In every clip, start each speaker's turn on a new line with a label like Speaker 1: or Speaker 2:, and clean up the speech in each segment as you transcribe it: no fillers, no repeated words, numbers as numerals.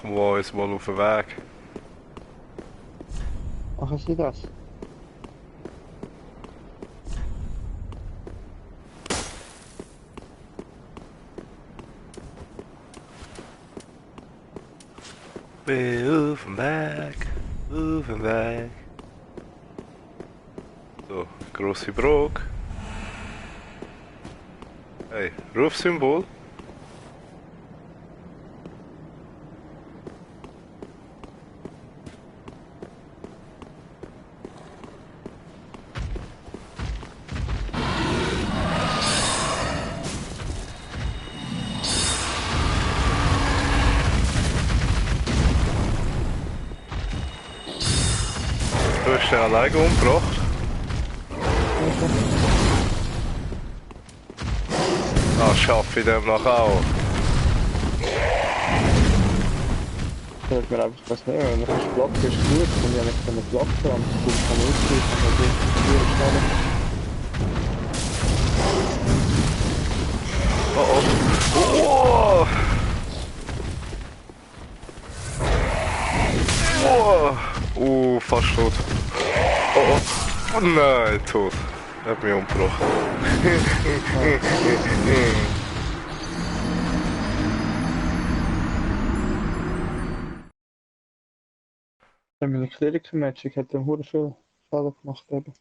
Speaker 1: Wo ist wohl auf dem Weg?
Speaker 2: Machen Sie das?
Speaker 1: Bin auf dem Weg, auf dem Weg. So, grosse Brok. Hey, Rufsymbol. Du hast den alleine umgebracht. Ah, schaffe ich dem noch auch.
Speaker 2: Ich sollte mir einfach was nehmen, wenn ich Block ist gut, dann ja nicht einen Block haben, das kommt von uns, aber die Stelle.
Speaker 1: Oh oh. Oh! Oh! Fast tot. Oh oh. Oh nein, tot. Er hat mich umgebracht.
Speaker 2: Wenn wir eine Kleriker-Match, ich hätte einen Huren viel Schaden gemacht eben.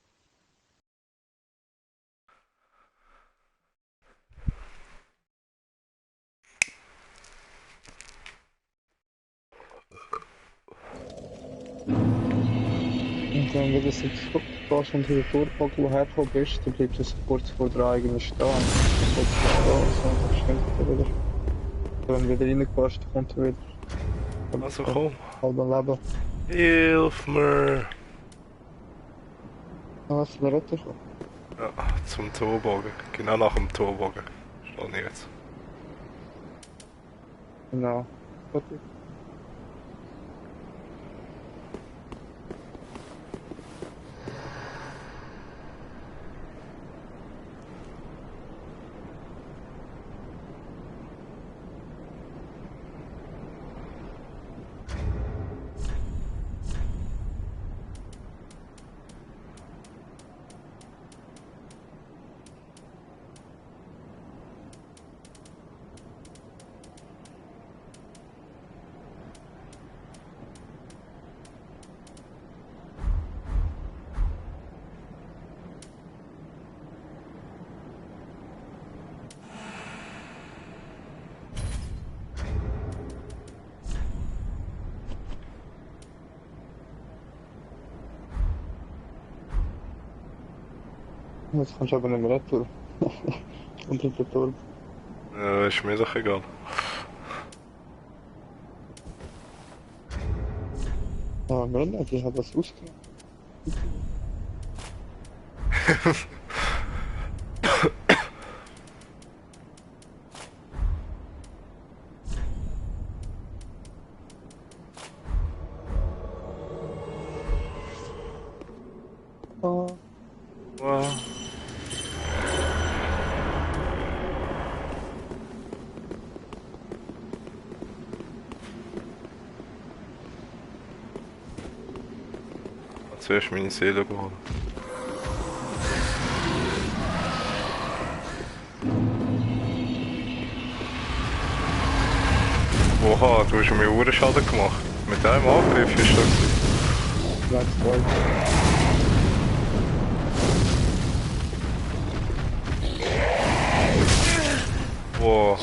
Speaker 2: Und dann, wenn du jetzt gehst und hier Turbogen, woher gekommen bist, dann bleibt es kurz vor der eigenen stehen. Dann kurz vor stehen, so, dann schnell wieder. Wenn du wieder reingehst, dann kommt er wieder.
Speaker 1: Also komm.
Speaker 2: Halber Leben.
Speaker 1: Hilf mir!
Speaker 2: Was ist der Retter?
Speaker 1: Ja, zum Torbogen. Genau nach dem Torbogen. Stehe ich jetzt.
Speaker 2: Genau. Gut. Jetzt kommst du aber nicht mehr retour. Unter der Turbo.
Speaker 1: Ja, ist mir doch egal.
Speaker 2: Ja, aber nicht, ich habe das ausgemacht. Oh.
Speaker 1: Wow. Zuerst meine Seele geholt. Oha, du hast mir Uhrenschaden gemacht. Mit einem Angriff ist das.
Speaker 2: Nein, zwei.
Speaker 1: Wow.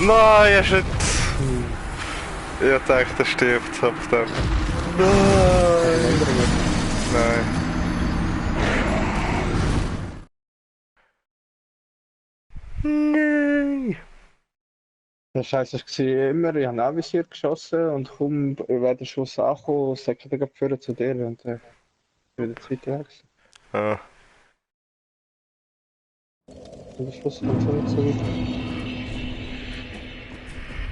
Speaker 1: Nein, er ist nicht. Ich dachte, er stirbt, hab gedacht. Nein! Nein. Nein!
Speaker 2: Der Scheiß war immer, ich habe Anvisier geschossen und kaum wäre der Schuss angekommen, sagt er gerade zu dir und wieder Zeit weg.
Speaker 1: Ah.
Speaker 2: Und der Schluss kommt so nicht so weit.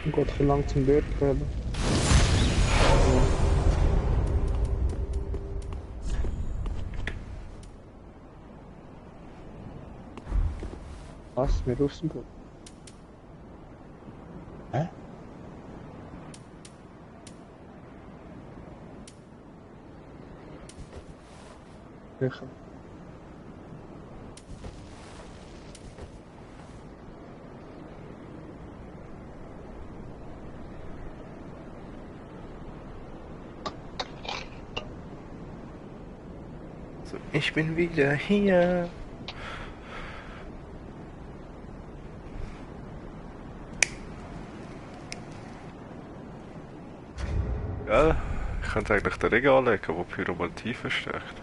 Speaker 2: Oh Gott, für lang zum Dörrköln. Was? Wir Russenburg? Hä? Welcher?
Speaker 1: So, ich bin wieder hier. Ja, ich könnte eigentlich den Regen anlegen, wo Pyromantie verstärkt.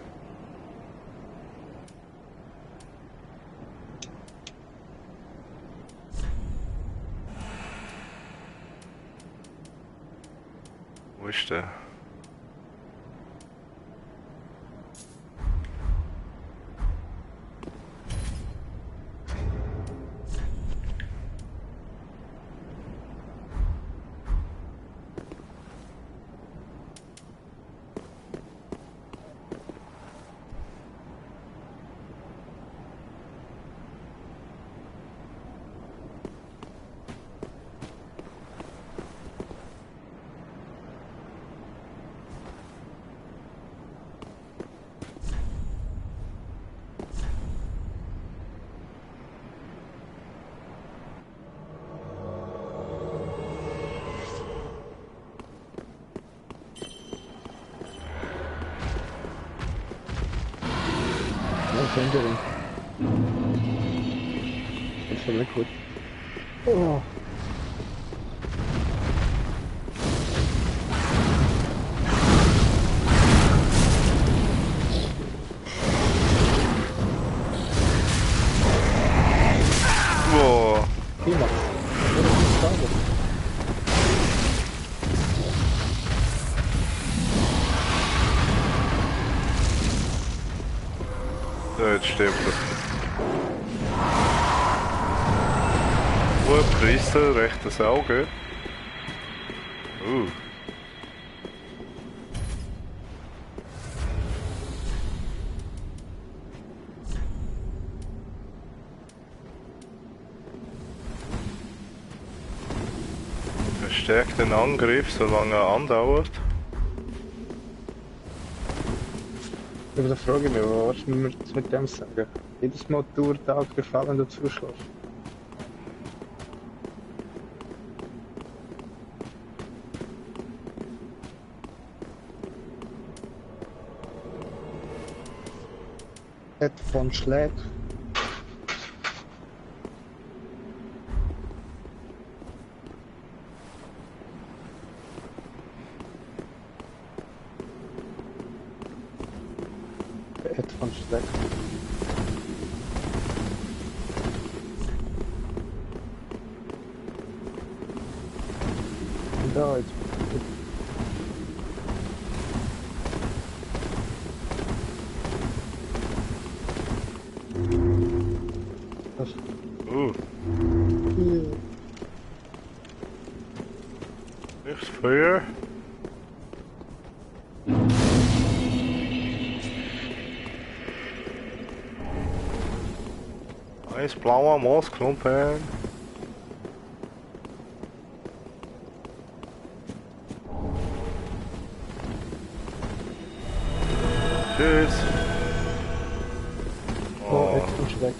Speaker 1: Wo ist der?
Speaker 2: Ja, Fängerin. Das ist schon nicht gut. Oh.
Speaker 1: Boah,
Speaker 2: Prima. Ja, das ist schade.
Speaker 1: ja, jetzt stirbt er. Priester, rechtes Auge. Verstärkt den Angriff, solange er andauert.
Speaker 2: Aber da frage ich mich, was müssen wir jetzt mit dem sagen? Jedes Mal Tour-Tag gefallen dazu schläfst. Ed von Schläg. Ed von Schläg. Da, jetzt. Das.
Speaker 1: Nichts Feuer. Eins blauer Moosklumpen. Tschüss.
Speaker 2: Oh, Ed von Schläg.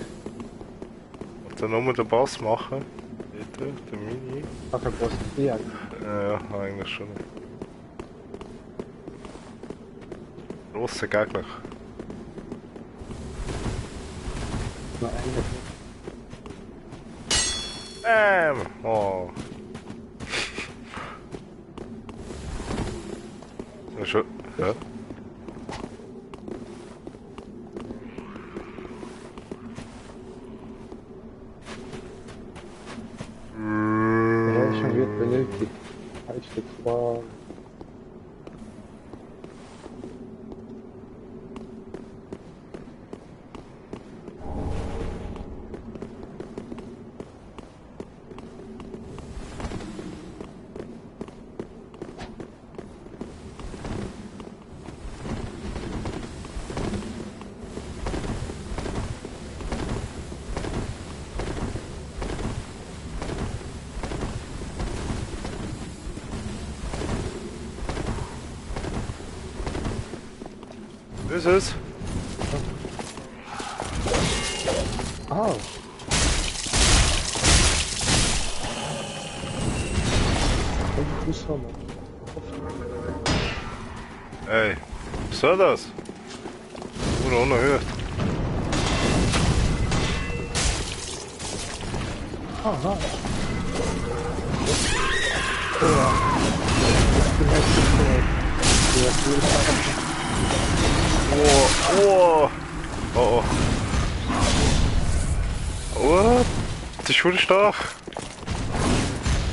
Speaker 1: Und dann nur den Boss machen. Bitte, der Mini.
Speaker 2: Ach, der Boss. Ja.
Speaker 1: Ja, eigentlich schon. Grosser Gegner.
Speaker 2: Nein, eigentlich nicht.
Speaker 1: Oh. So, schon. Ja.
Speaker 2: Ja, schon wird benötigt. Halt steht vor.
Speaker 1: Ist es?
Speaker 2: Ah.
Speaker 1: Ey, was soll das? Wurde unerhört.
Speaker 2: Ah, nice. Ja.
Speaker 1: Oh, oh. Oh, oh. What? Das ist schon stark.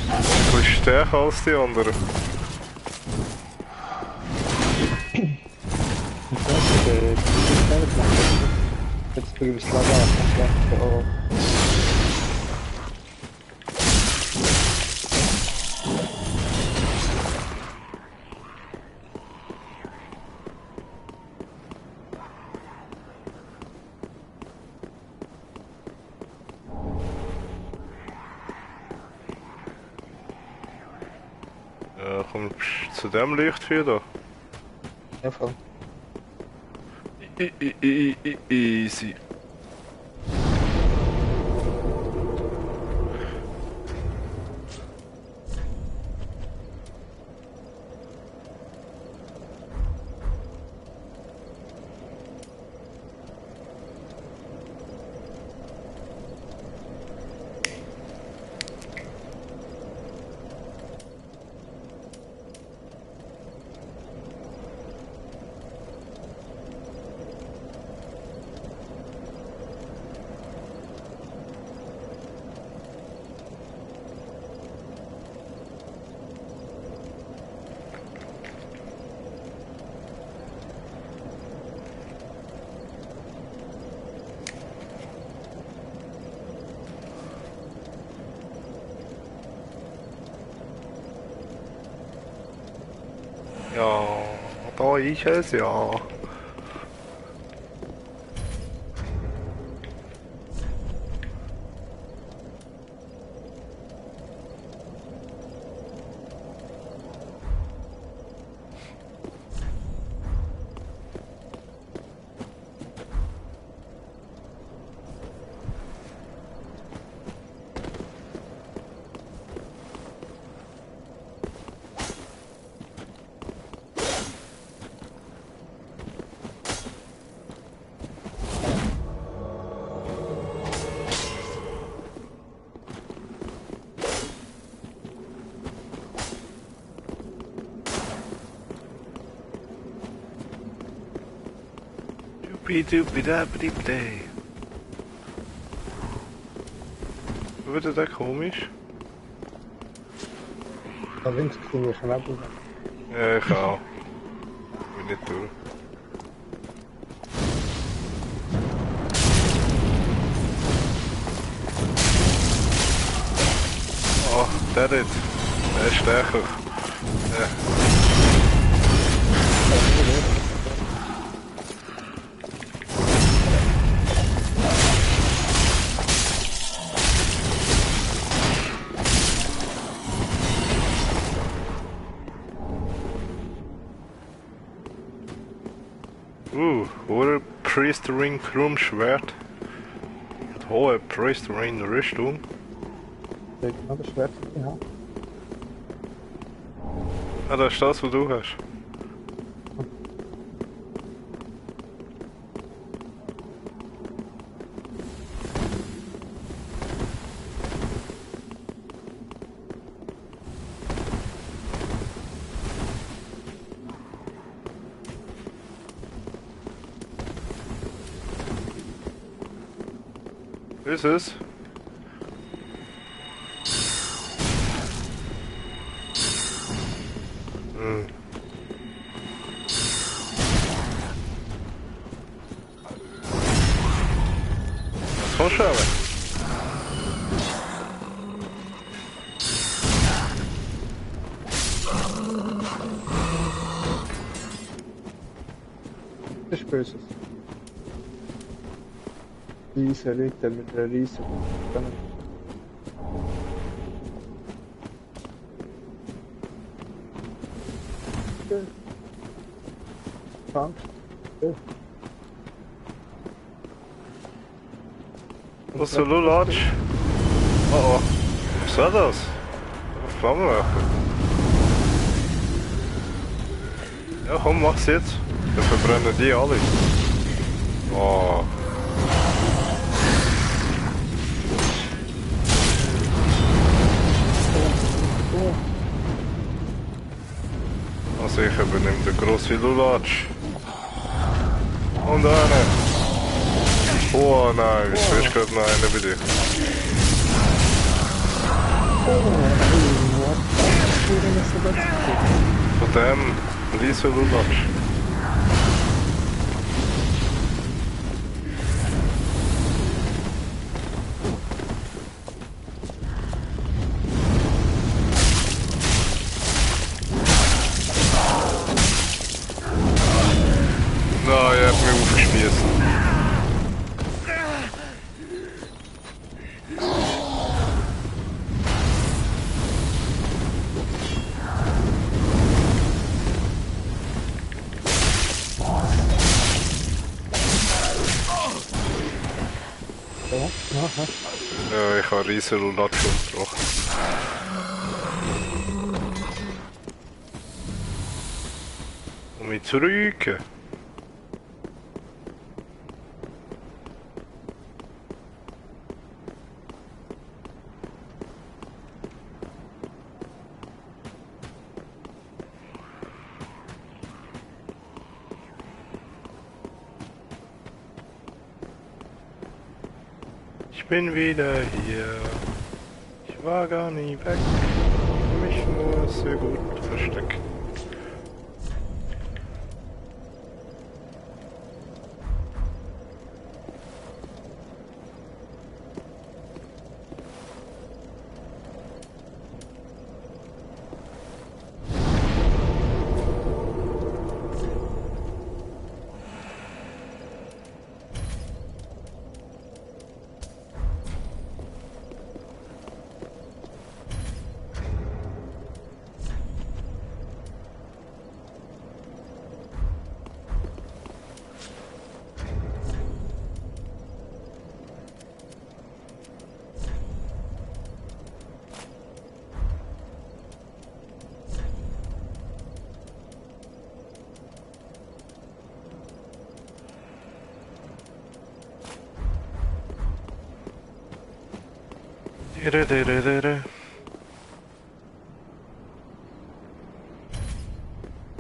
Speaker 1: Du bist stärker als die anderen.
Speaker 2: Jetzt bin ich leider.
Speaker 1: Ja, komm zu dem Lichtfeuer da.
Speaker 2: Ja, voll.
Speaker 1: Easy. Ja, da ist es ja. Dupi-dupi-dabdi-day. Wird das komisch?
Speaker 2: Da links kriegen wir schon ab.
Speaker 1: Ja, ich auch. Bin nicht durch. Oh, der dort. Der ist stärker. Ja. Oder Priest Ring Krummschwert. Und hohe Priest Ring Rüstung.
Speaker 2: Ja, das Schwert, ja.
Speaker 1: Ah, das ist das, was du hast. Ist es? Hm. Das kann schon aber.
Speaker 2: Das ist Böses. Riese Ritter mit einer riesen Stange. Angst.
Speaker 1: Was für Lulatsch? Oh oh. Was war das? Flammenwerfer. Ja komm, mach's jetzt. Dann verbrennen die alle. Oh. Also ich übernehme den grossen Lulatsch. Und eine. Oh nein, wieso ist gerade noch einer bei dir? Von dem Lisa Lulatsch. Nein, er hat mich aufgespießt. Ja, ich habe riesen Lulatsch umgebrochen. Und mich zurück. Ich bin wieder hier. Ich war gar nie weg. Mich nur sehr gut versteckt.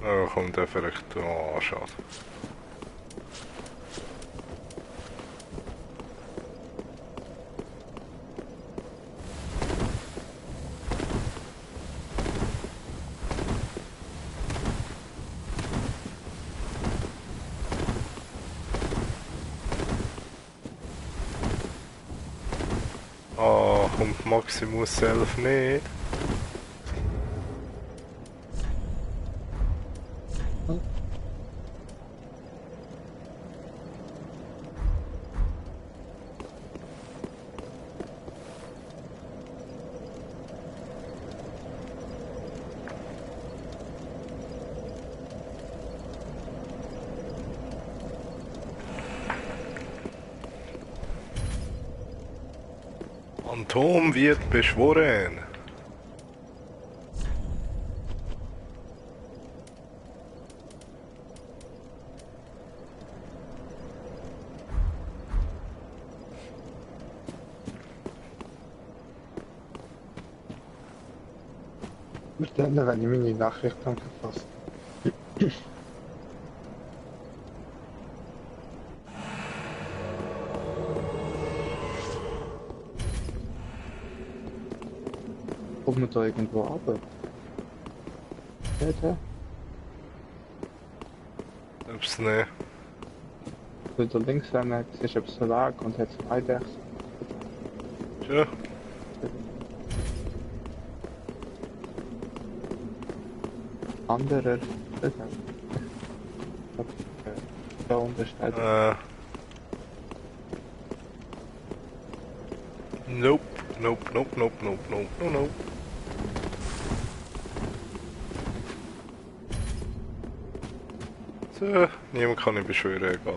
Speaker 1: Oh, kommt der vielleicht. Oh, schade. Oh, kommt Maximus selbst nicht. Phantom wird beschworen.
Speaker 2: Mit denen, wenn ich meine Nachricht angepasst. Kommt man da irgendwo runter? Nicht, hä?
Speaker 1: Ups, ne.
Speaker 2: Wenn du links rennen, siehst du etwas Weg und hat zwei Dächs.
Speaker 1: Tja.
Speaker 2: Anderer. Da unten steht.
Speaker 1: Nope, nope, nope, nope, nope, nope, no, nope. So, niemand kann ihn beschwören, egal.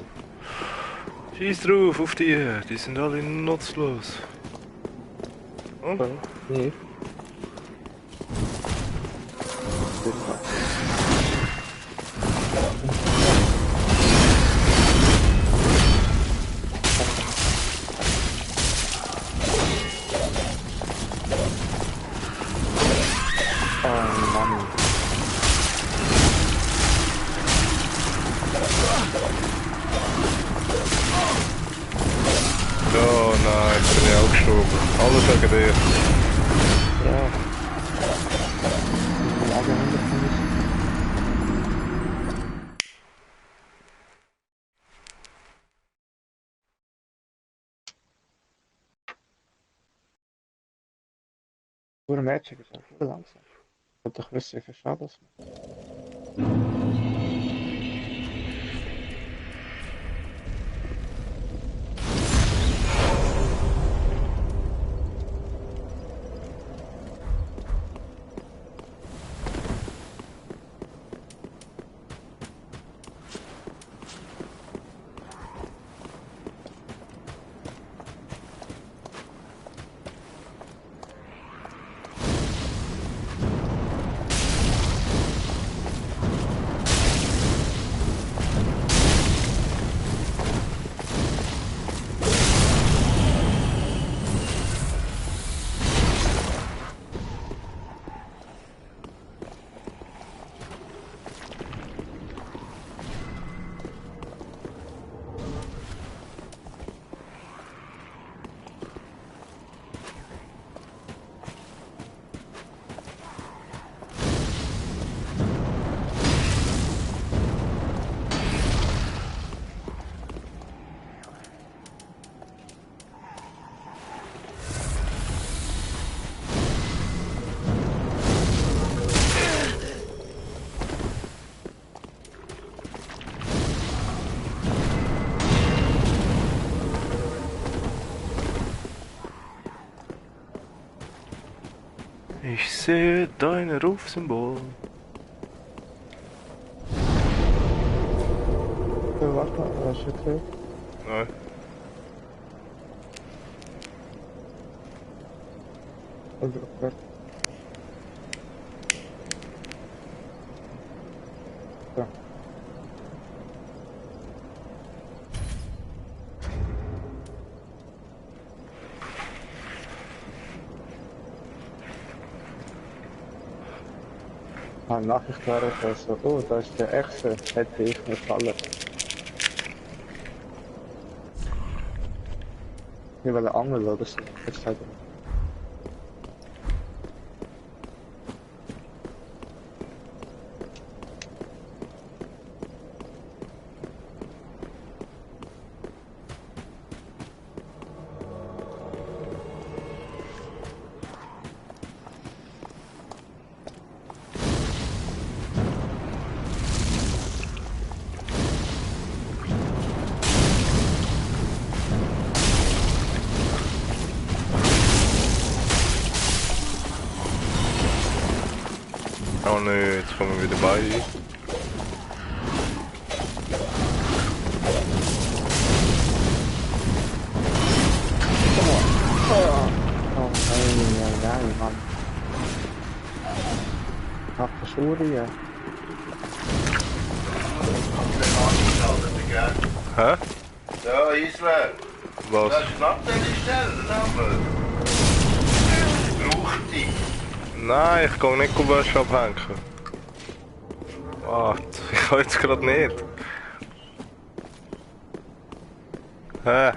Speaker 1: Scheiß drauf auf die sind alle nutzlos. Und?
Speaker 2: Nee. Oh Mann.
Speaker 1: Oh nein, jetzt bin ich auch gestorben. Alles wegen dir.
Speaker 2: Ja. Die Lage hinterkommt. Voor een Magic is al veel langzaam. Ik heb toch rustig even Shadows.
Speaker 1: Ich sehe dein Rufsymbol.
Speaker 2: Wacht maar, als je terug.
Speaker 1: Nein.
Speaker 2: Oké. Ja. Een Nachricht war es so, oh, da ist der Echse, hätte ich eine Falle. Nee, weil der Angel oder so, jetzt halt.
Speaker 1: Oh nee, jetzt kommen wir wieder bei.
Speaker 2: Oh, nein, Mann. Ach, Schuhe.
Speaker 1: Hä?
Speaker 3: Ja, Israel.
Speaker 1: Was?
Speaker 3: Das schnappt er nicht schnell, aber. Braucht die.
Speaker 1: Nein, ich kann nicht Wäsche abhängen. Warte, ich kann jetzt gerade nicht. Hä?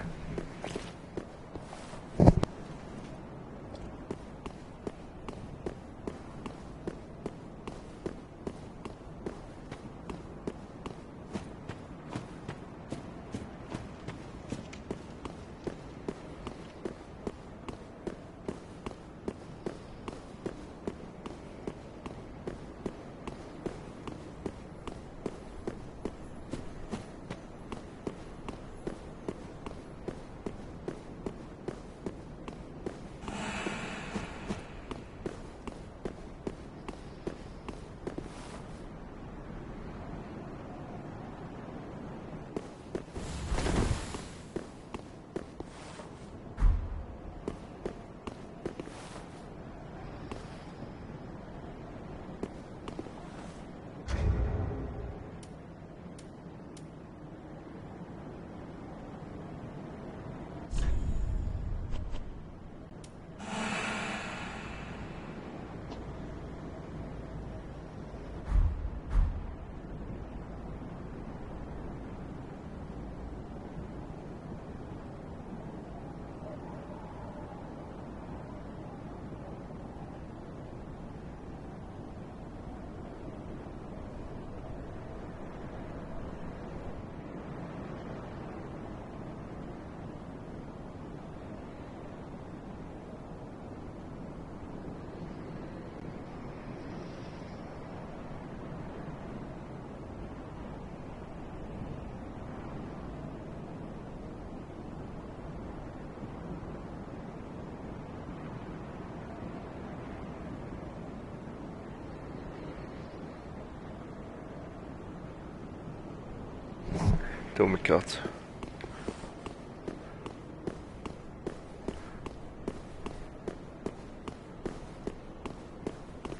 Speaker 1: dumme Katze.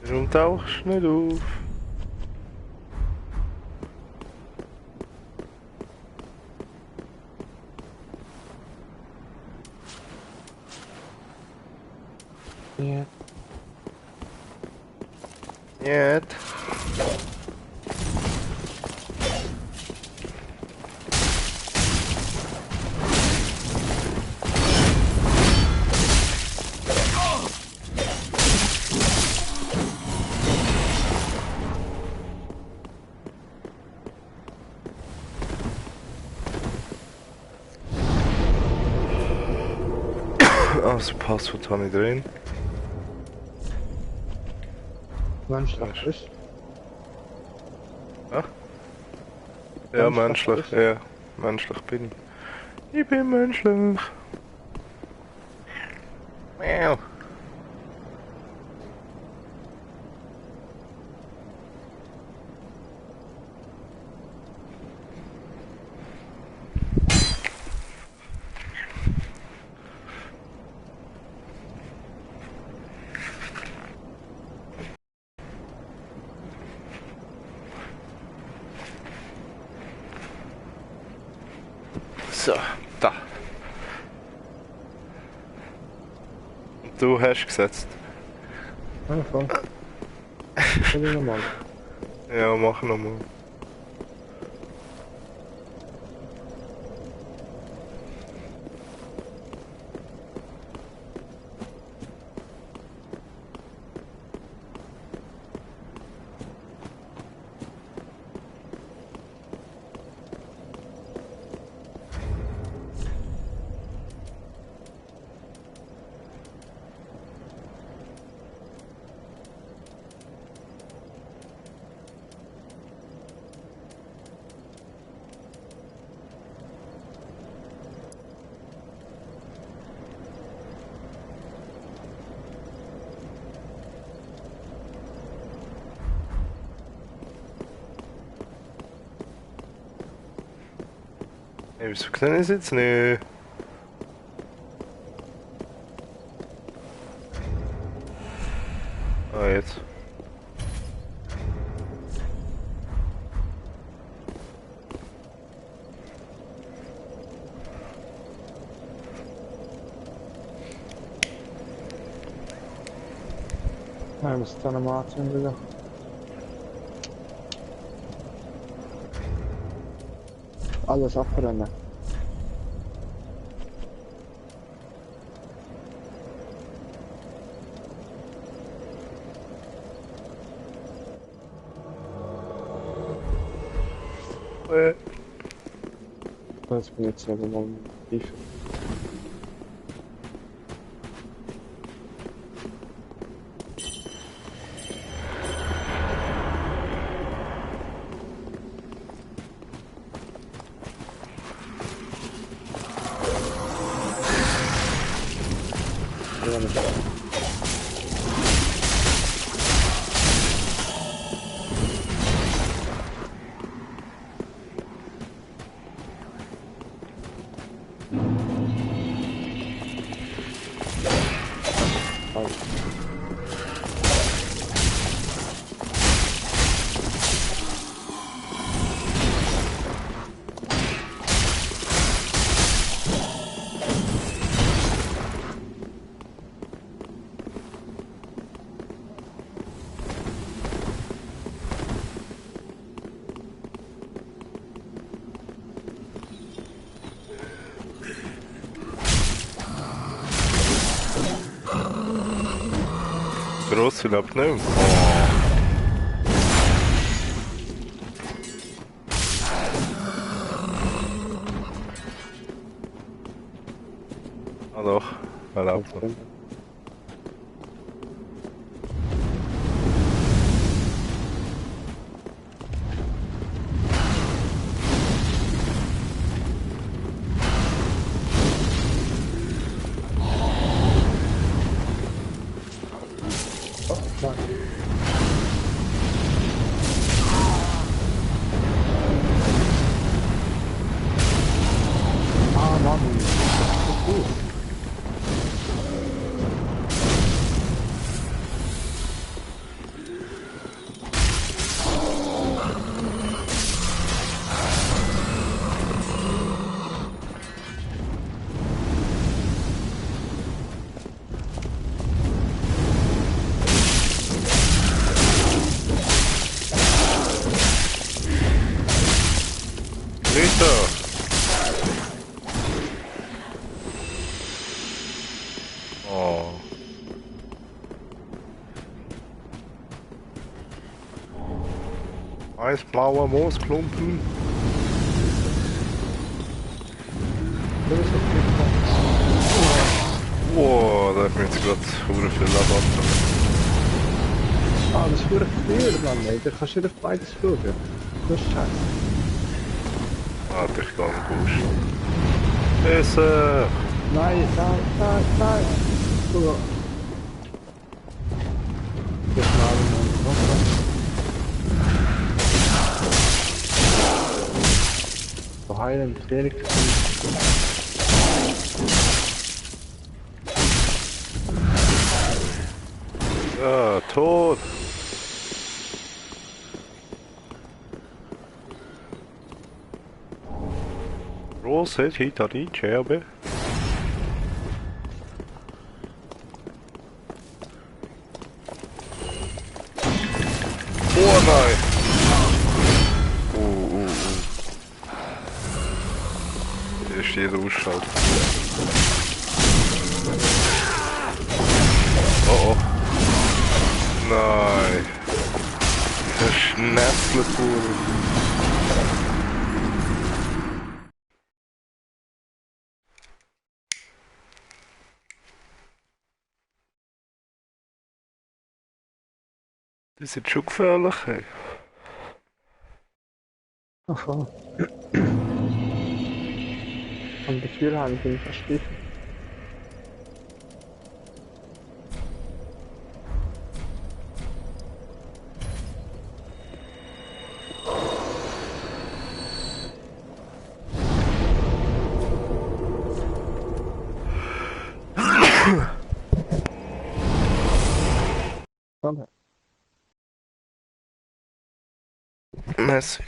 Speaker 1: Warum tauchst du nicht auf?
Speaker 2: Ja.
Speaker 1: Nicht. Also Passwort habe ich drin.
Speaker 2: Menschlich ist.
Speaker 1: Ja? Ja,
Speaker 2: Menschlich
Speaker 1: menschlich.
Speaker 2: ist.
Speaker 1: Ja, menschlich bin ich. Ich bin menschlich. Miau. So, da. Und du hast gesetzt.
Speaker 2: Ja, voll. Soll ich nochmal?
Speaker 1: Ja, mach nochmal. Ey, wieso kann ich es jetzt nicht? Ah, jetzt.
Speaker 2: Ja, ich muss dann nochmal anzünden. Alles abbrennen. Jetzt bin ich jetzt selber mal tief. Ja, nicht.
Speaker 1: Grosse lebt nicht mehr. Ah doch, er lebt noch. Eisblauer Moosklumpen.
Speaker 2: Das ist okay.
Speaker 1: Wow, da hat mir jetzt gerade verdammt viel Leben abgenommen.
Speaker 2: Ah, das ist wirklich früher, Mann, ey. Da kannst du nicht auf beides schauen. Das ist scheiße.
Speaker 1: Warte, ich gehe am Busch. Essen!
Speaker 2: Nein, nein, nein, nein. Oh. Das ist mal so heilen, Training.
Speaker 1: Ja, tot! Große Hitachi-Scherbe. Oh nein! Hier ist jeder Ausschalt. Oh oh. Nein. Verschnetzelt wurde. Das ist schon gefährlich, ey.
Speaker 2: Ach so. Und dafür habe ich ihn verstiegen. Danke.
Speaker 1: Merci.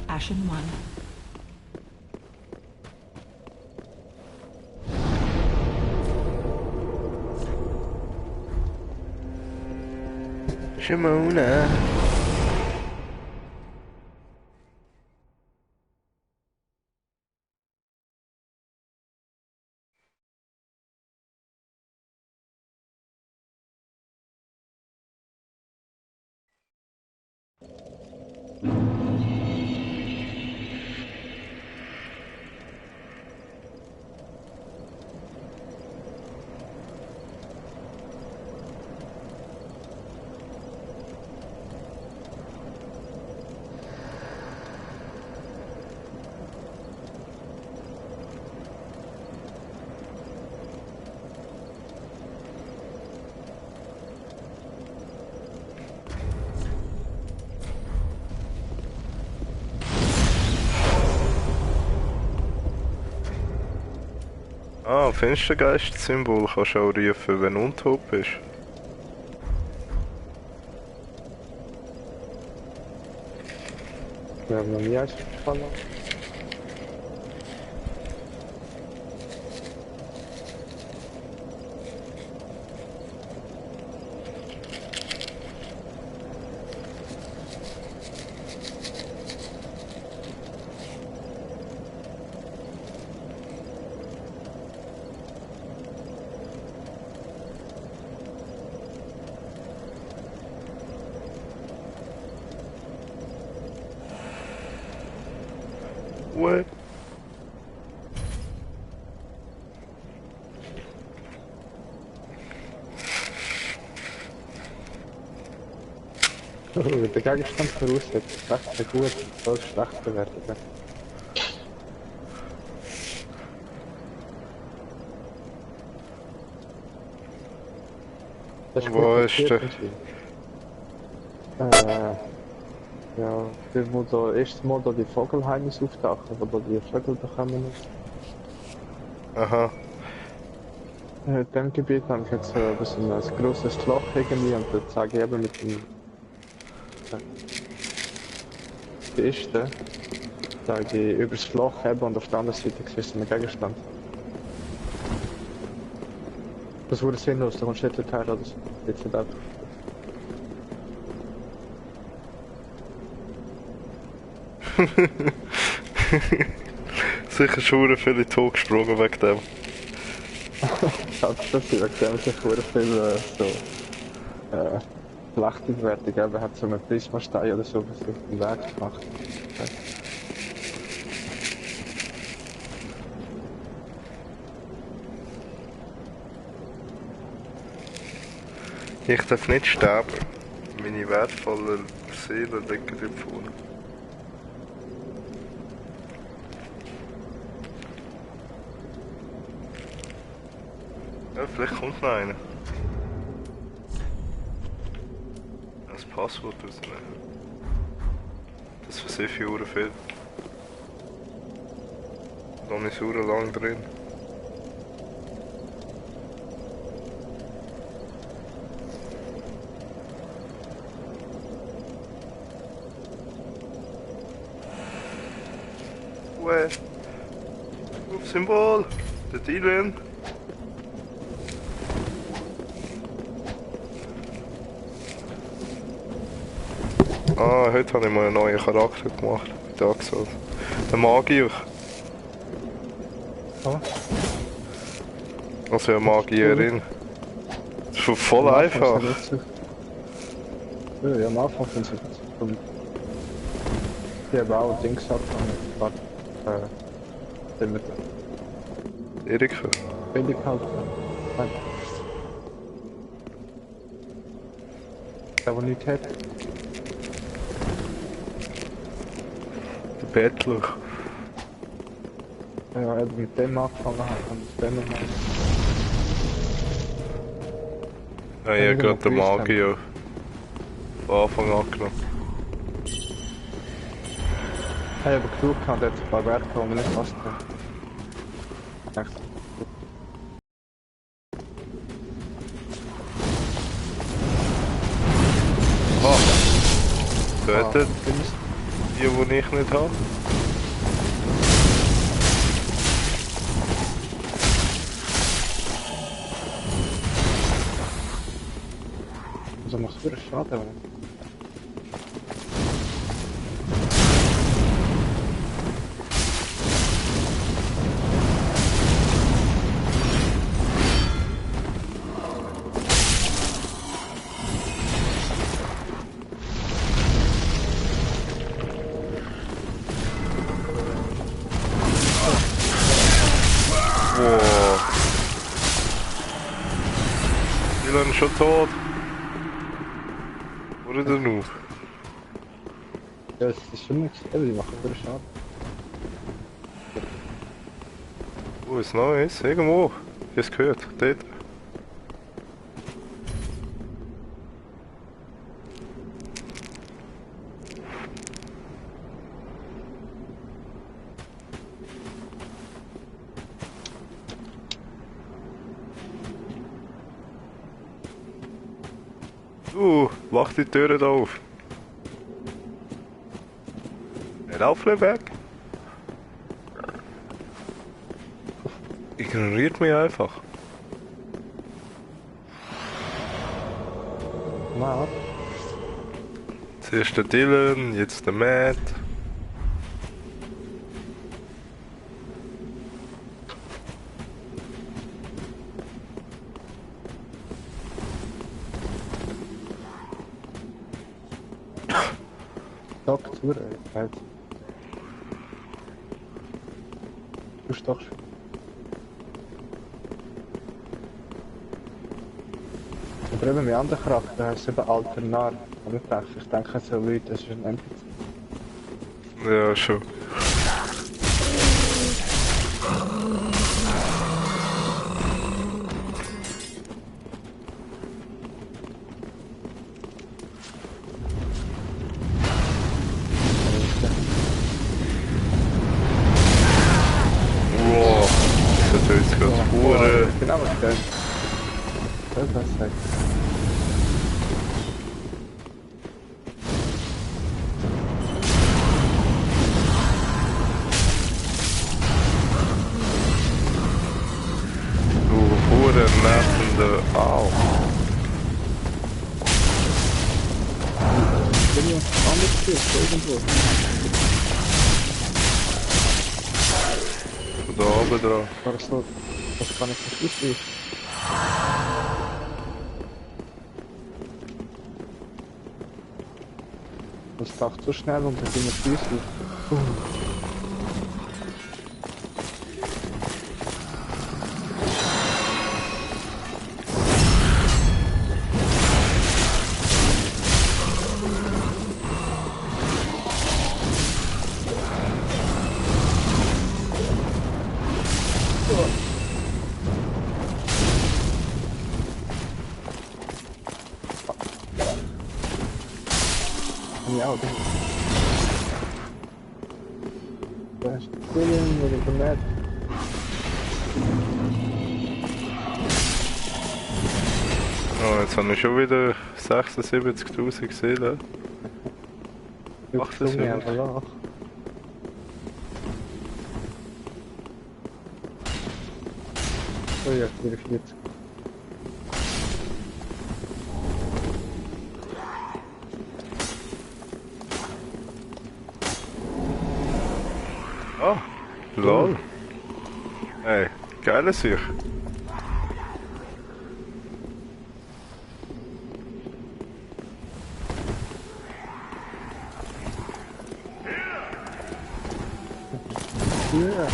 Speaker 4: Ashen 1.
Speaker 1: Shimona. Ah, Finstergeist-Symbol kannst du auch rufen, wenn du untot bist.
Speaker 2: Wir haben noch nie eins gefallen.
Speaker 1: What?
Speaker 2: Der Gegenstand verursacht recht gut, soll schlecht bewertet werden. Das ist
Speaker 1: Wo
Speaker 2: gut
Speaker 1: ist der?
Speaker 2: Ja, der muss da erst mal da die Vogelheimis auftauchen, wo da die Vögel bekommen.
Speaker 1: Aha.
Speaker 2: In dem Gebiet habe ich jetzt ein grosses Loch irgendwie und da zeige ich eben mit dem Kiste, zeige ich über das Loch eben und auf der anderen Seite siehst du einen Gegenstand. Das wurde sinnlos, da kommst du nicht Teil oder so. Jetzt nicht einfach.
Speaker 1: Sicher schon viele Tod gesprungen wegen dem.
Speaker 2: Schatz, das wegen dem sich sehr viel so schlechte Bewertung gegeben hat, so einen Prismastein oder so, was auf den Weg gemacht.
Speaker 1: Ich darf nicht sterben. Meine wertvollen Seelen liegen dort vorne. Ja, vielleicht kommt noch einer. Das Passwort rausnehmen. Das für sehr viele Uhren fehlt. Da ist Uhren lang drin. Uwe! Symbol! Der Dylan! Ah, heute habe ich mal einen neuen Charakter gemacht. Da gesagt. Der Magier.
Speaker 2: Oh.
Speaker 1: Also eine Magierin. Das ist voll einfach.
Speaker 2: Ja, am Anfang sind sie zum... Die haben auch Dings abgefangen. Mit
Speaker 1: Erika.
Speaker 2: billig halt. Nein. Der, der nichts hat.
Speaker 1: Der Bettler.
Speaker 2: Ja, eben mit dem angefangen hat und dann nochmal.
Speaker 1: Ja, ich habe gerade den Magier von Anfang an genommen.
Speaker 2: Ich habe aber genug gehabt, jetzt ein paar Werte, die wir nicht passt haben. Echt.
Speaker 1: Ah! Tötet
Speaker 2: Dings.
Speaker 1: die ich nicht habe.
Speaker 2: Also macht es wieder schade, aber...
Speaker 1: Wow. Dylan ist schon tot. Oder der Nu?
Speaker 2: Ja, es ist schon nichts. Eben, die machen wieder schade.
Speaker 1: Wo ist Neues? Irgendwo. Ich habe es gehört. Dort. Mach die Türen auf. Lauf weg. Ignoriert mich einfach.
Speaker 2: Na,
Speaker 1: Zuerst der Dylan, jetzt der Matt.
Speaker 2: sag zu, halt. Du doch schon. Aber eben mit anderen Charakteren heißt es eben alter Narr. Aber ich denke so Leute, das ist ein NPC.
Speaker 1: Ja, schon. Wow, das ist jetzt gerade Hure.
Speaker 2: Genau, was geil. Das sagt. Bin ich anders gespielt, irgendwo.
Speaker 1: Von da oben dran.
Speaker 2: War so, das kann ich nicht wissen. Das dachte so schnell und dann sind wir Füße. Ja, okay. Das ist Killing mit dem Net.
Speaker 1: Oh, jetzt habe ich schon wieder 76.000 gesehen. Ach, das ist ja gut.
Speaker 2: Oh ja, 44.
Speaker 1: Ah, lol. Ey, geile Sicht.
Speaker 2: Ja.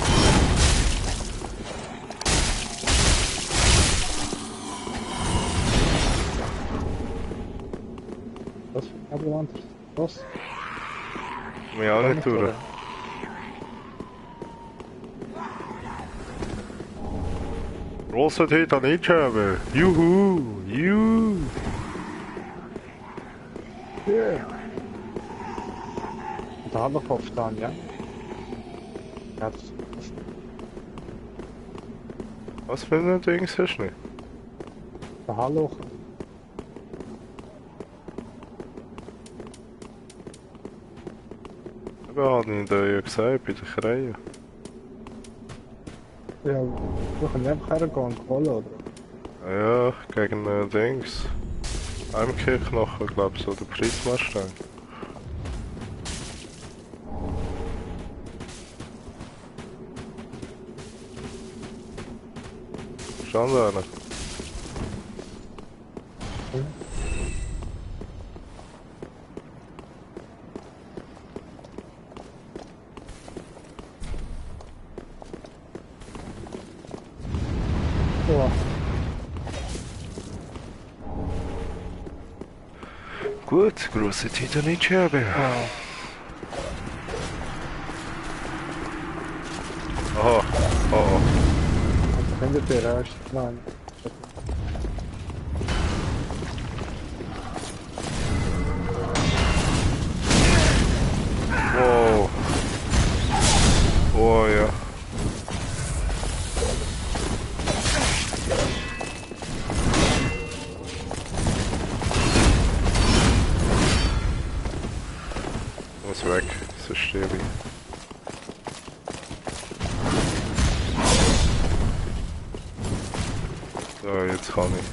Speaker 2: Was für ein Abend? Was?
Speaker 1: Mich auch nicht durch. Großer Titanicscheibe. Juhu, juhu.
Speaker 2: Ja. Da haben wir Kopf dran, ja? Ja, das
Speaker 1: Was für ein Ding hast du nicht?
Speaker 2: der Hallo.
Speaker 1: Wir haben ihn da ja gesagt, bei der Kreie.
Speaker 2: Ja, wir können einfach hergehen und holen, oder?
Speaker 1: Ja, gegen Dings. Heimkehrknochen, glaub ich, so der Prismastein. Schauen wir einer.
Speaker 2: Ja.
Speaker 1: Gut, große Titanicscheibe.
Speaker 2: Ah,
Speaker 1: Aha, oh.
Speaker 2: und findet ihr erst? Nein.
Speaker 1: Wow. Oh ja. Muss weg, so sterbe ich. So, jetzt kann ich.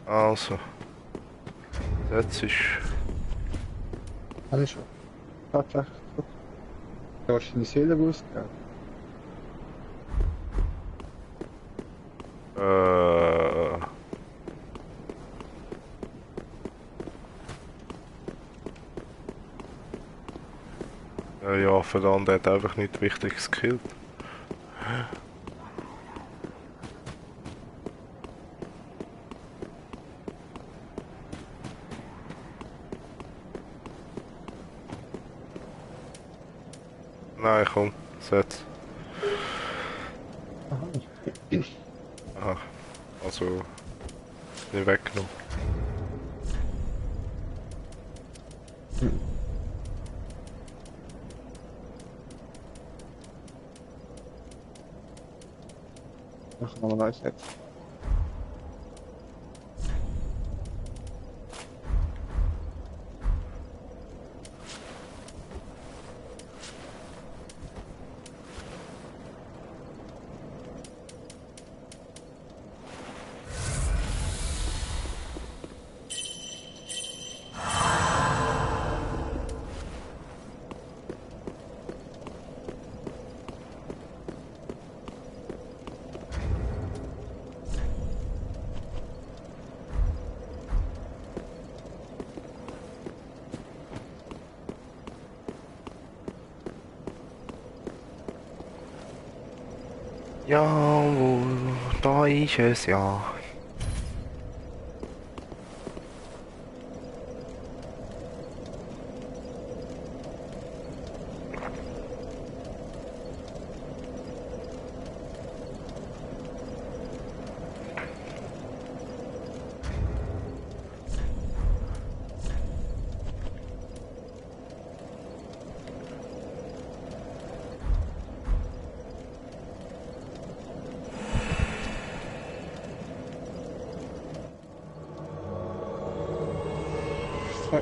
Speaker 1: Also. Das ist.
Speaker 2: Alles schon. Tatsächlich. Du hast deine Seele gewusst, ja.
Speaker 1: Ja, verdammt, er hat einfach nicht wichtig gekillt. Nein, komm, setz. Aha, also nicht weggenommen.
Speaker 2: Ach, nochmal neu setzen.
Speaker 1: Jawohl, da ist es ja.
Speaker 2: Ja.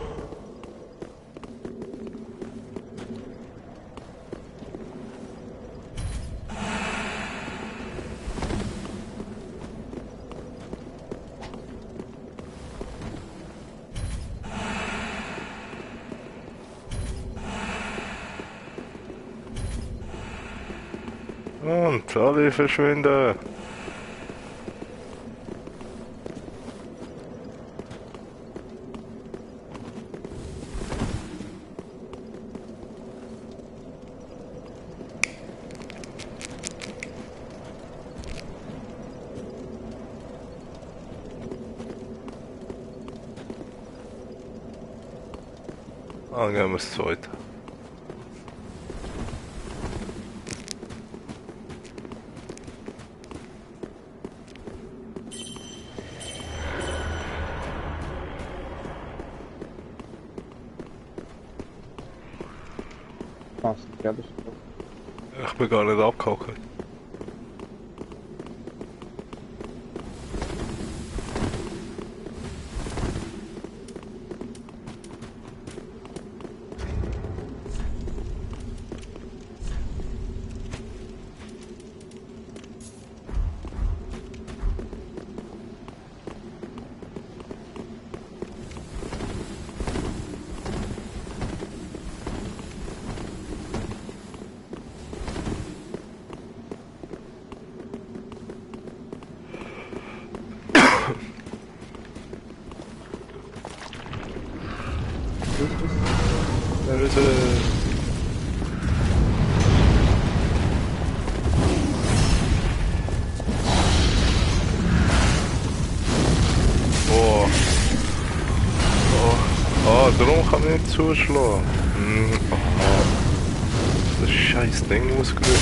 Speaker 1: Und alle verschwinden. Dann gehen wir das zweite.
Speaker 2: Ah, sind fertig.
Speaker 1: Ich bin gar nicht abgehakt. Oh. Oh. Oh, darum kann ich nicht zuschlagen. Oh. Das scheiß Ding ausgelöst.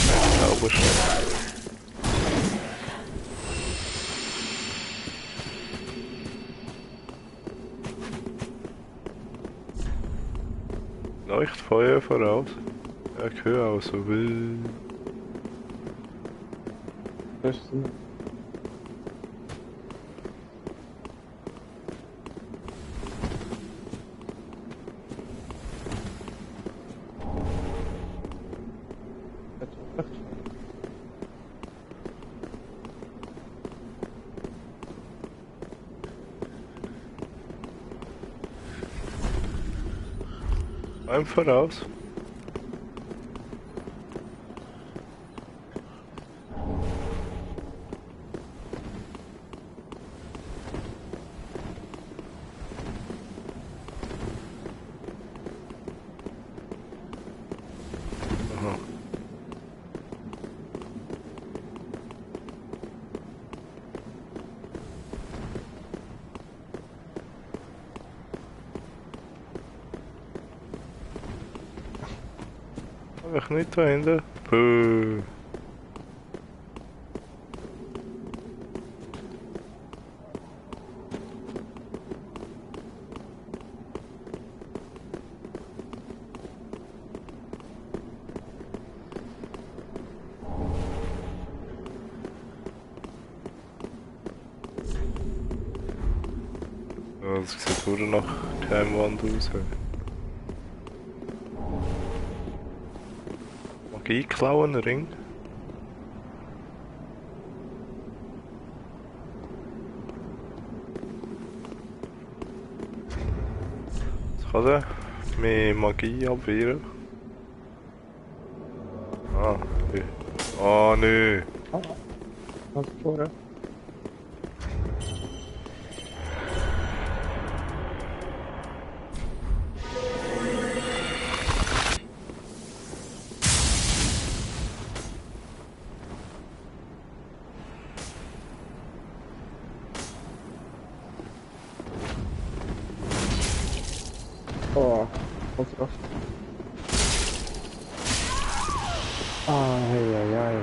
Speaker 1: Ich glaube schon. Leuchtfeuer voraus. Ja, ich höre auch so wild.
Speaker 2: Das ist
Speaker 1: Einem voraus. Aha. Ich nicht da hinten. Puh. Ja, das sieht nur nach keinem Wand aus. Magie klauen, Ring. Was kann der? Mehr Magie abwehren. Ah, okay. Ah, nee.
Speaker 2: Was vorher? Oh, was krass. Ai, ai, ai.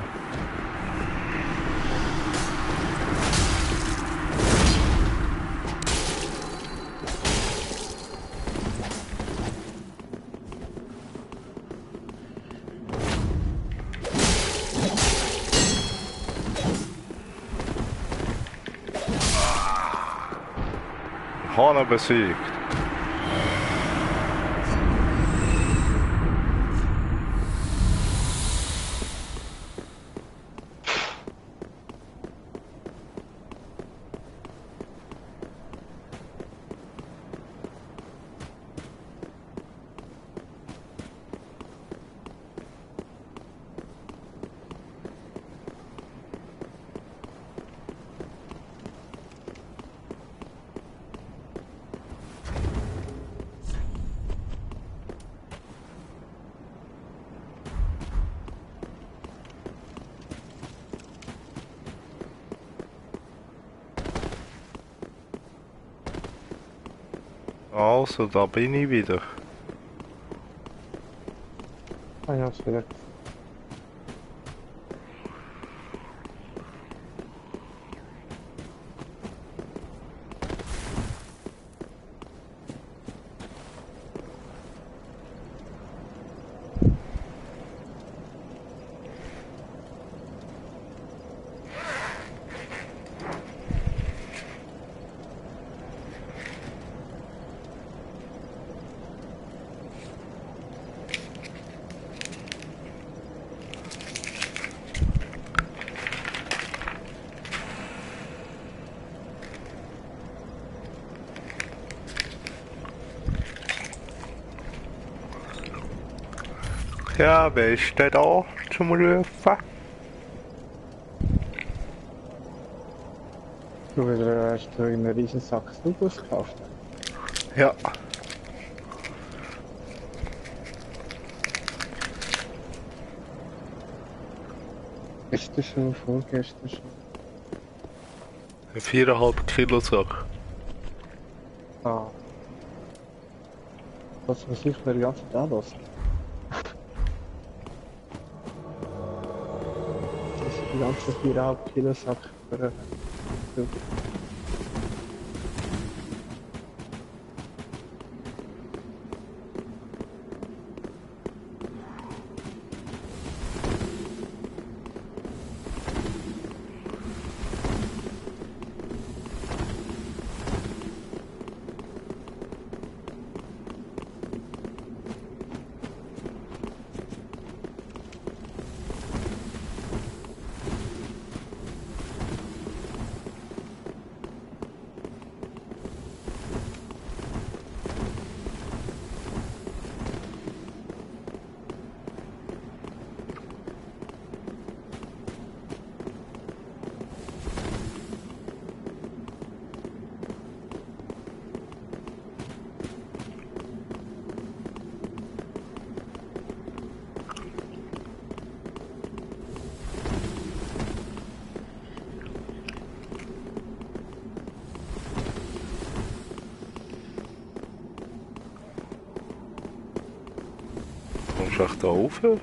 Speaker 1: Hana besiegt. Also, da bin ich wieder.
Speaker 2: Ah ja, ist wieder.
Speaker 1: Ja, wer ist denn da zum Rufen?
Speaker 2: Du wieder hast du einen riesen Sack Snubus gekauft.
Speaker 1: Ja.
Speaker 2: Gestern schon, vorgestern schon.
Speaker 1: Ein 4,5 Kilo Sack.
Speaker 2: Ah. Was muss ich mir die ganze Zeit anlassen? Das ist die ganze 4,5 Kilo Sack für
Speaker 1: Kannst du da aufhören?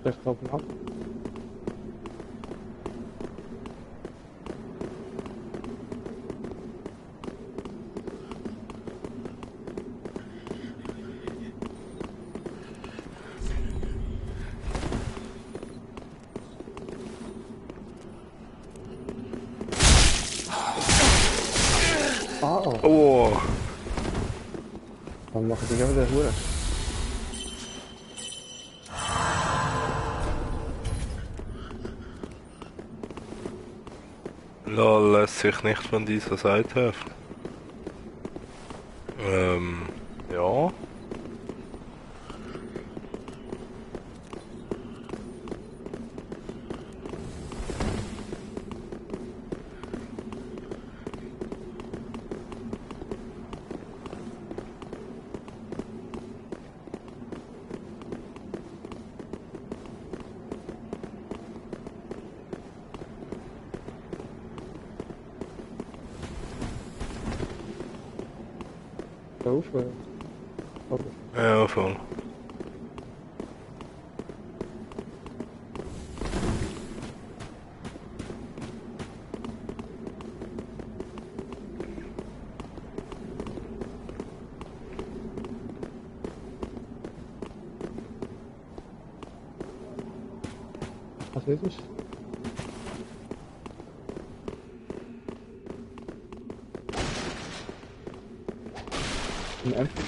Speaker 2: Vielleicht oben ab.
Speaker 1: Oh!
Speaker 2: Dann machen die wieder Hure.
Speaker 1: Lol, lässt sich nicht von dieser Seite helfen. Ja.
Speaker 2: Auf.
Speaker 1: Ja, voll.
Speaker 2: Was ist es? Ein Empty.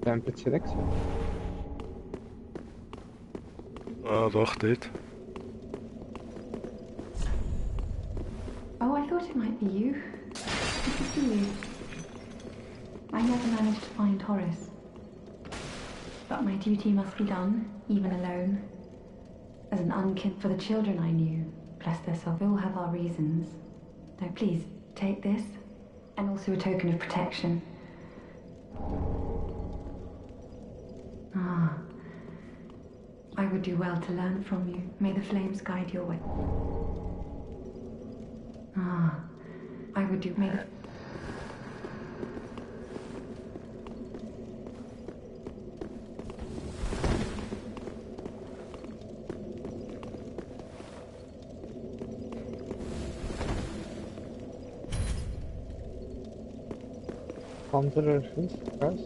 Speaker 2: Der NPC weg.
Speaker 1: Ah, doch, dort.
Speaker 4: Oh, I thought it might be you. Good to see you. I never managed to find Horace. But my duty must be done, even alone. As an unkin for the children I knew, bless their souls, we all have our reasons. Now please, take this, and also a token of protection. Ah. I would do well to learn from you. May the flames guide your way. Ah. I would do... May the...
Speaker 2: Anderer Schuss, was?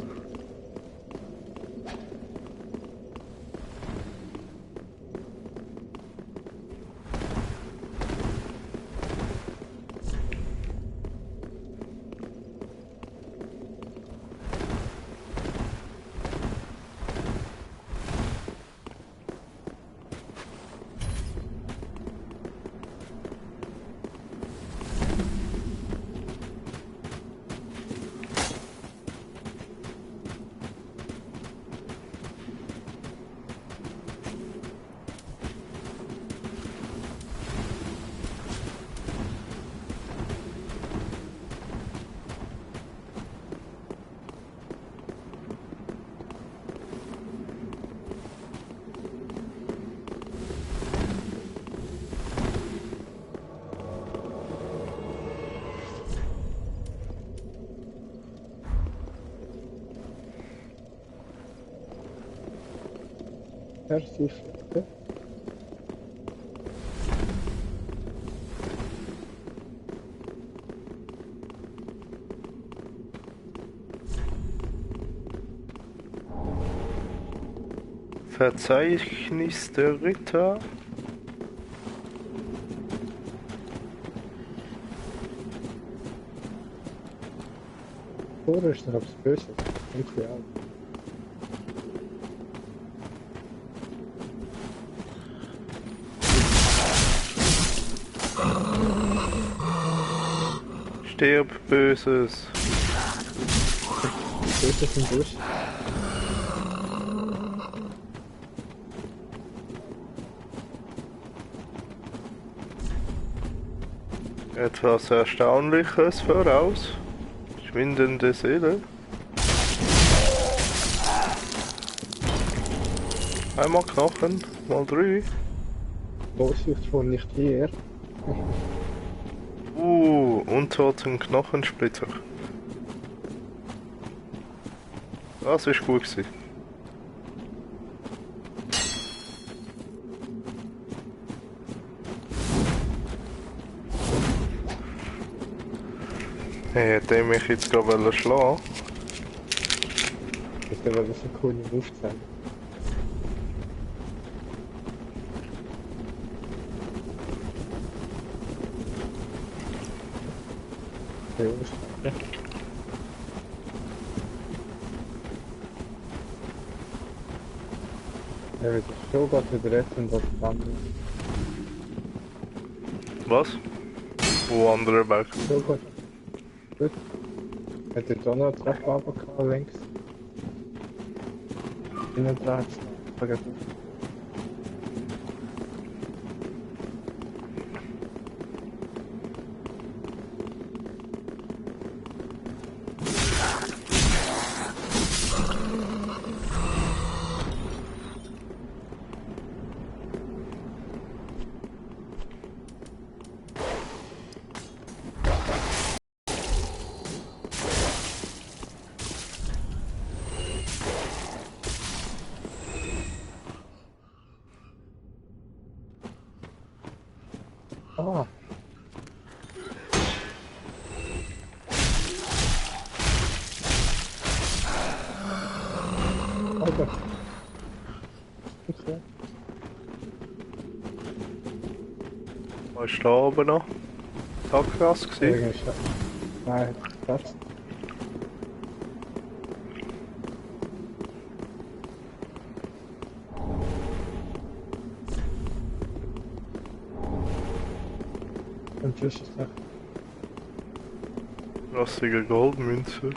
Speaker 2: Versif.
Speaker 1: Verzeichnis der Ritter.
Speaker 2: Oder ist noch etwas Böses? Irgendwie auch.
Speaker 1: Stirb, Böses.
Speaker 2: Böses und Böses.
Speaker 1: Etwas Erstaunliches voraus. Schwindende Seele. Einmal Knochen, mal 3.
Speaker 2: Vorsicht vor nicht hier.
Speaker 1: Untoten Knochensplitter. Das ist gut gewesen. Hey, hätte ich mich jetzt gerade schlagen.
Speaker 2: Das wäre das eine coole Move sein. Ja. Er wird schon gerade wieder retten, was dann
Speaker 1: Was? Wo andere Berg?
Speaker 2: so gut. Gut. Hat er da noch eine Treppe runtergehauen, links? Innen dran. Vergessen. Ah. Okay. Okay.
Speaker 1: Was ist da oben noch? Tagras gewesen?
Speaker 2: Irgendwie schon. Nein, das. Und tschüss, ist das.
Speaker 1: Rassige Goldmünze.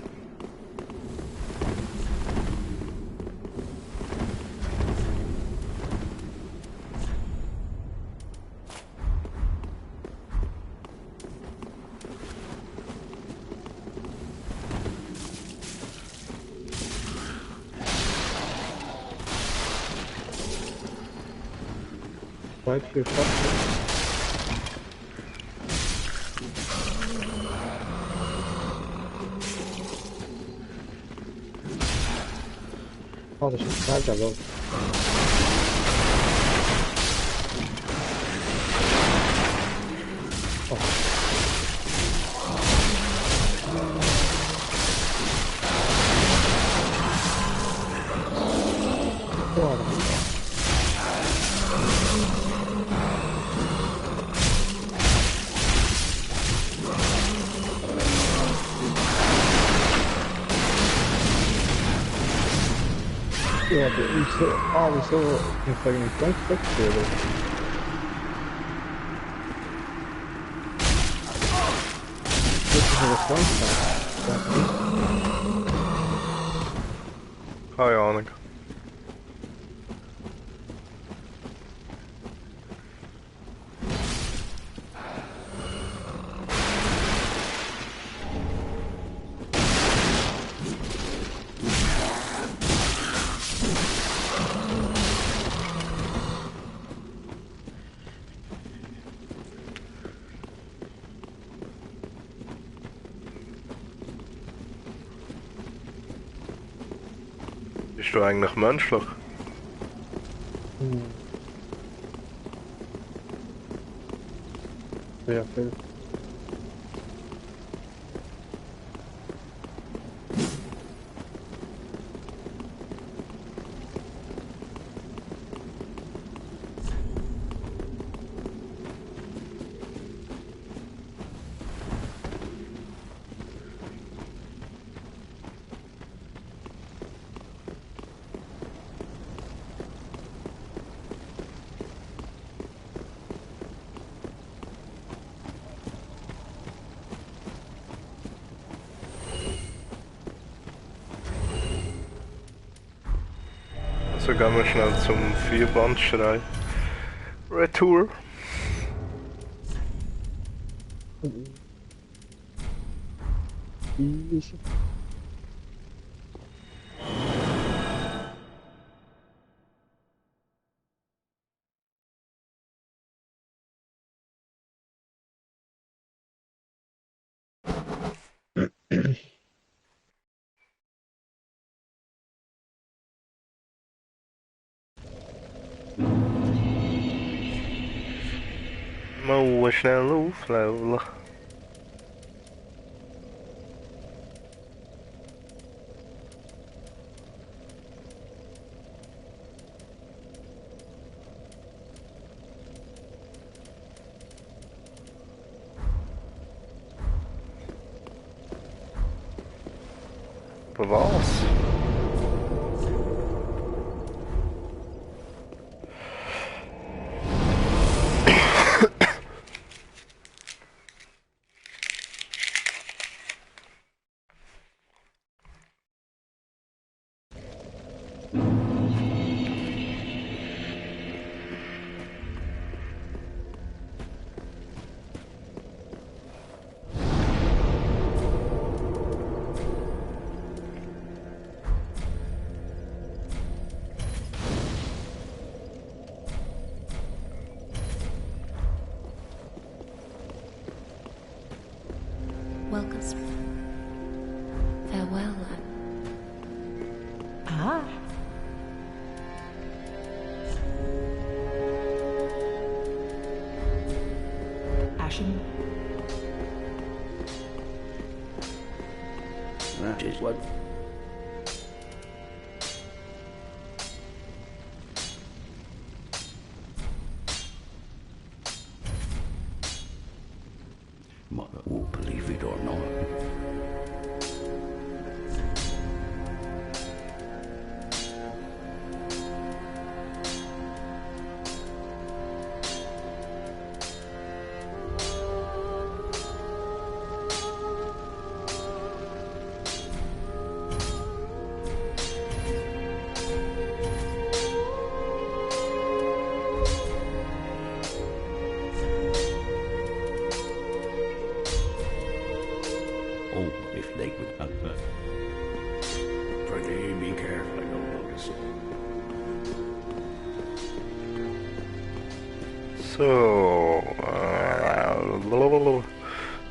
Speaker 2: Weit viel Spaß. Oh, das ist kalt, aber. Oh. Oh, das ist ja, der ist so, wieso? Ich frage mich ganz weg, oder? Das ist aber Freundschaft.
Speaker 1: Keine Ahnung. Bist du eigentlich menschlich?
Speaker 2: Ja, viel.
Speaker 1: Also gehen wir schnell zum Vierbandschrei. Retour.
Speaker 2: Easy.
Speaker 1: Mal schnell aufleveln. Aber was?
Speaker 5: Welcome. Farewell.
Speaker 6: Ah. Ashen.
Speaker 7: That is what. Mother will believe it or not. Oh, if they could have that. Pretty be careful, I don't notice it.
Speaker 1: So,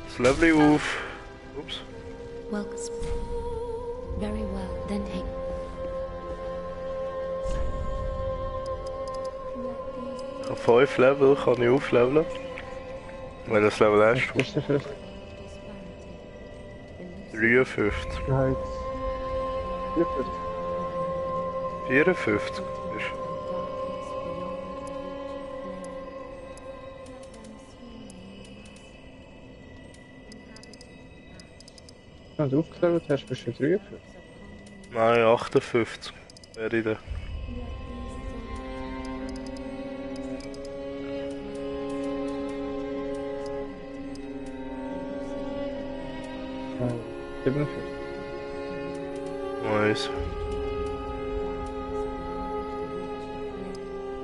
Speaker 1: it's lovely wolf. Oops.
Speaker 5: Welcome. Very well. Then take.
Speaker 1: Ich habe 5 Level, kann ich aufleveln. Wenn das Level 1 ist.
Speaker 2: 56.
Speaker 1: 53.
Speaker 2: Right. 54.
Speaker 1: 54 ist.
Speaker 2: Wenn du aufgelevelt hast, bist du 53.
Speaker 1: Nein, 58 wäre ich da.
Speaker 2: Nein, 47.
Speaker 1: Nice.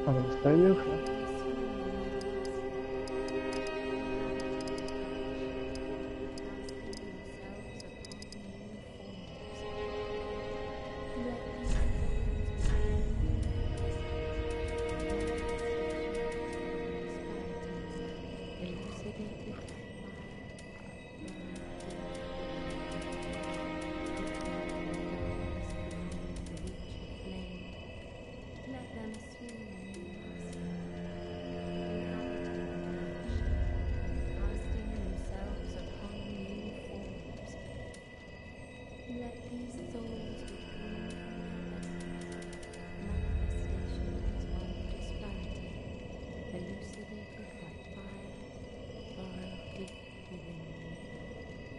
Speaker 2: Aber das ist ja auch.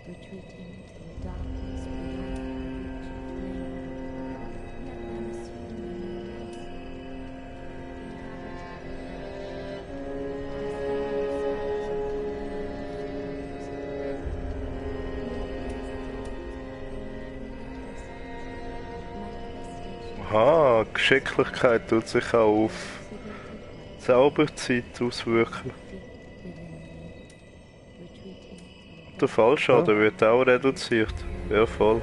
Speaker 5: Retreating to the darkness behind the reach of flame. Let them assume the noise.
Speaker 1: Aha, Geschicklichkeit tut sich auch auf Zauberzeit auswirken. Der Fallschaden wird auch reduziert. Ja, voll.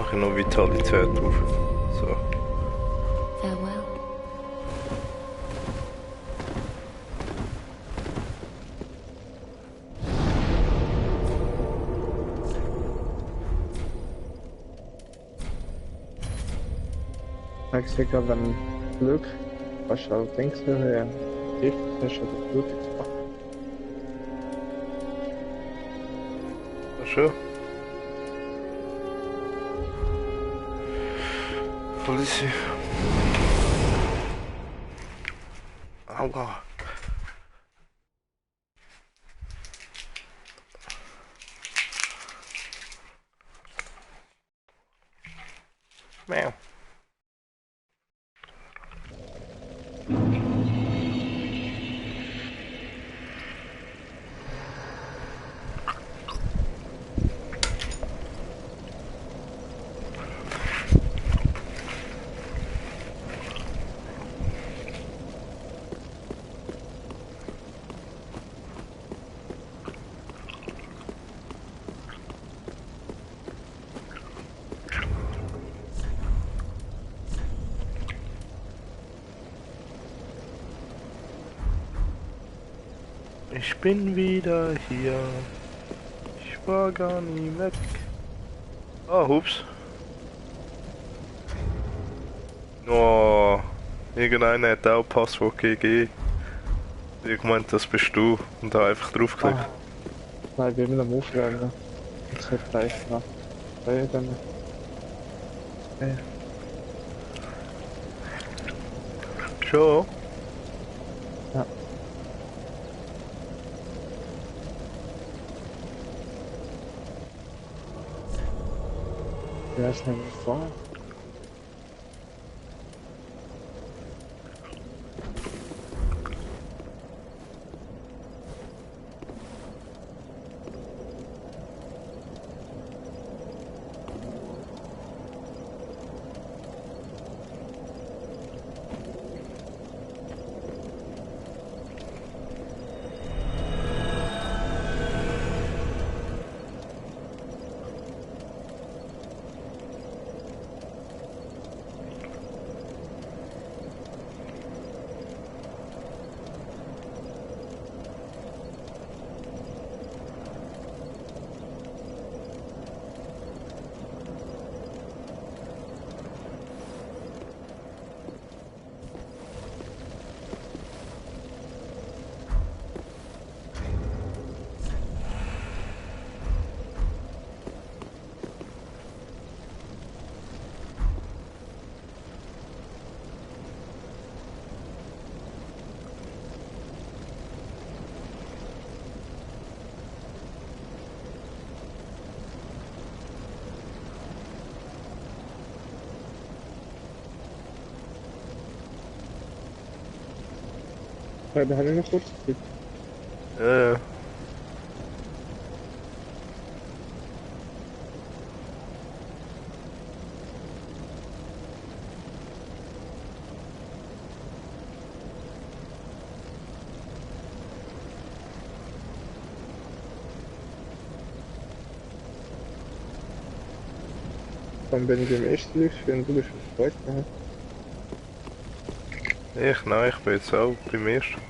Speaker 1: Mache ich noch Vitalität auf. So.
Speaker 5: Farewell.
Speaker 2: Ich sehe gerade, wenn Glück, kannst du auch Dings hören, Gift hast oder Glück gemacht.
Speaker 1: Ach schon. Police. Aua. Meow. Ich bin wieder hier. Ich war gar nie weg. Ah, hups. Oh, irgendeiner hat auch Passwort gegeben. Ich meinte, das bist du. Und da einfach draufgeklickt.
Speaker 2: Ah. Nein, ich bin immer am Aufwärmen. Jetzt wird gleich noch reden. Okay.
Speaker 1: Schon?
Speaker 2: Ja. Wer ist nämlich vor? Ja, da habe ich noch kurz geklickt.
Speaker 1: Ja, ja.
Speaker 2: Dann bin ich im ersten Durchführen und du bist im zweiten.
Speaker 1: Nein, ich bin jetzt auch beim ersten.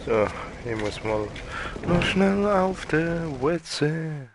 Speaker 1: So, Ich muss mal noch schnell auf der WC.